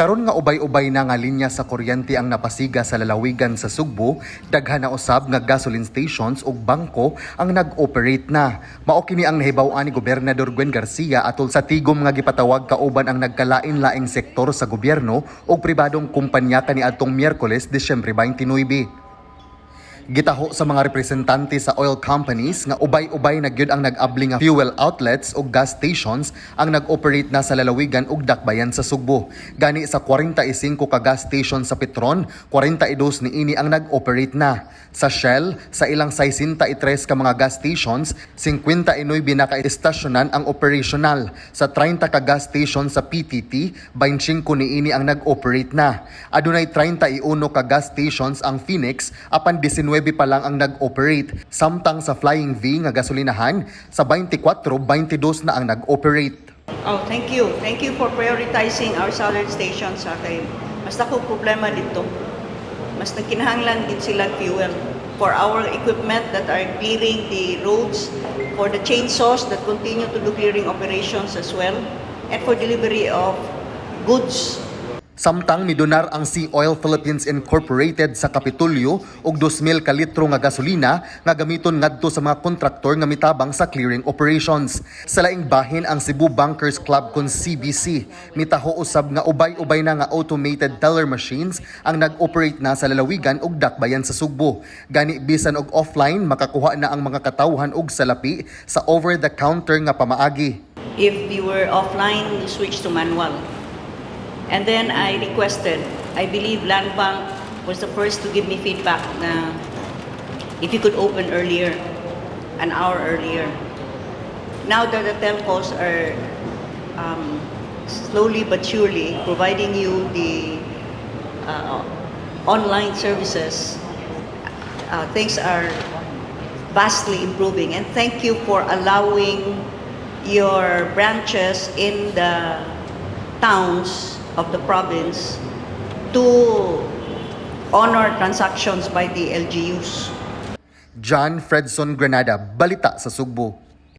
Karon nga ubay-ubay na nga linya sa kuryente ang napasiga sa lalawigan sa Sugbo, daghan na usab nga gasoline stations ug bangko ang nag-operate na. Mao kini ang nahibaw-an ni Gobernador Gwen Garcia atol sa tigom nga gipatawag kauban ang nagkalain-laing sektor sa gobyerno ug pribadong kumpanya kaniadtong Miyerkules, Disyembre 29. Gitaho sa mga representante sa oil companies nga ubay-ubay na gyud ang nag-abli nga fuel outlets ug gas stations ang nag-operate na sa lalawigan ug dakbayan sa Sugbo. Gani sa 45 ka gas station sa Petron, 42 niini ang nag-operate na. Sa Shell, sa ilang 63 ka mga gas stations, 59 na ka estasyonan ang operational. Sa 30 ka gas station sa PTT, 25 niini ang nag-operate na. Adunay 31 ka gas stations ang Phoenix, apan 19 pa lang ang nag-operate. Samtang sa Flying V nga gasolinahan, sa 24, 22 na ang nag-operate. Oh, thank you. Thank you for prioritizing our southern stations sa kay mas dako problema dito. Mas nagkinahanglan din sila fuel for our equipment that are clearing the roads, for the chainsaws that continue to do clearing operations as well, and for delivery of goods. Samtang midonar ang Sea Oil Philippines Incorporated sa Kapitolyo og 2,000 ka litro nga gasolina nga gamiton ngadto sa mga kontraktor nga mitabang sa clearing operations. Sa laing bahin, ang Cebu Bankers Club kon CBC mitaho usab nga ubay-ubay na nga automated teller machines ang nag-operate na sa lalawigan ug dakbayan sa Sugbo. Gani bisan og offline, makakuha na ang mga katawhan og salapi sa over the counter nga pamaagi. If you were offline, you switch to manual. And then I requested, I believe Land Bank was the first to give me feedback na if you could open earlier, an hour earlier. Now that the telcos are slowly but surely providing you the online services, things are vastly improving. And thank you for allowing your branches in the towns of the province to honor transactions by the LGUs. John Fredson Granada, Balita sa Sugbo.